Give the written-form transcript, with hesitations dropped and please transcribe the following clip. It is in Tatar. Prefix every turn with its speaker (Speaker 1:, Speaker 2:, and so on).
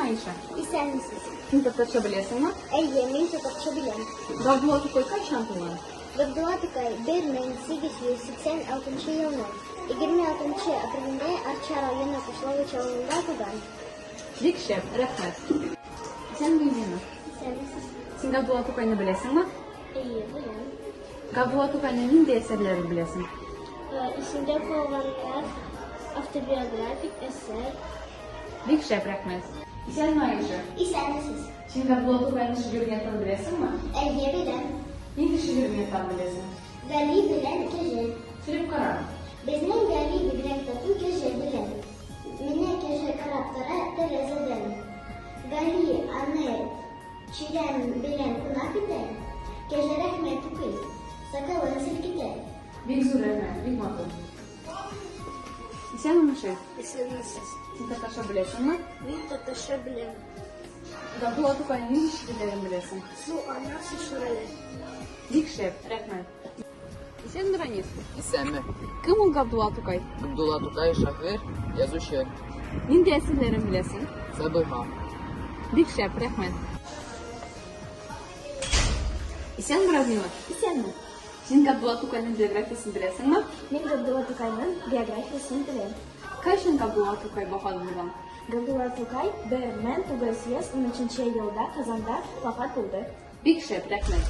Speaker 1: Аиша.
Speaker 2: Исәнмесез.
Speaker 1: Син татарча беләсеңме?
Speaker 2: Әйе, мин татарча беләм.
Speaker 1: Габдулла Тукай кайчан туган?
Speaker 2: Габдулла Тукай 1886 елның 26 апрелендә Арча районы Кушлавыч авылында туган.
Speaker 1: Бик шәп, рәхмәт. Исәнме, Елена.
Speaker 2: Исәнмесез.
Speaker 1: Син Габдулла Тукайны беләсеңме?
Speaker 2: Әйе, беләм.
Speaker 1: Габдулла Тукайның нинди әсәрләрен беләсең?
Speaker 2: Исемдә калганнар автобиографик әсәр.
Speaker 1: Бик шәп, рәхмәт. Исәнме, Аиша.
Speaker 2: Исәнмесез.
Speaker 1: Син Габдулла Тукайның шигырен яттан беләсеңме?
Speaker 2: Әйе, беләм.
Speaker 1: Нинди шигырен яттан беләсең?
Speaker 2: Гали белән Кәҗә.
Speaker 1: Сөйләп кара.
Speaker 2: Безнең Гали бигрәк тату Кәҗә белән. Менә Кәҗә карап тора тәрәзәдән. Гали аны чирәм белән кунак итә. Кәҗә рәхмәт укый, сакалын селкетә.
Speaker 1: Бик зур рәхмәт, бик матур. Исәнме, Мишель.
Speaker 2: Исәнмесез.
Speaker 1: Син татарча беләсеңме?
Speaker 2: Мин татарча беләм.
Speaker 1: Габдулла Тукайның нинди шигырьләрен беләсең?
Speaker 2: Су анасы Шүрәле.
Speaker 1: Бик шәп, рәхмәт. Исәнме, Ранис.
Speaker 3: Исәнме.
Speaker 1: Кем ул Габдулла Тукай?
Speaker 3: Габдулла Тукай шагыйрь, язучы.
Speaker 1: Нинди әсәрләрен беләсең?
Speaker 3: Сабыйха.
Speaker 1: Бик шәп, рәхмәт. Исәнме, Радмила.
Speaker 2: Исәнме.
Speaker 1: Син Габдулла Тукайның биографиясен беләсеңме?
Speaker 2: Мин Габдулла Тукайның биографиясен беләм.
Speaker 1: Кайчан Габдулла Тукай вафат булган?
Speaker 2: Габдулла Тукай 1913 елда Казанда вафат булды.
Speaker 1: Бик шәп, рәхмәт.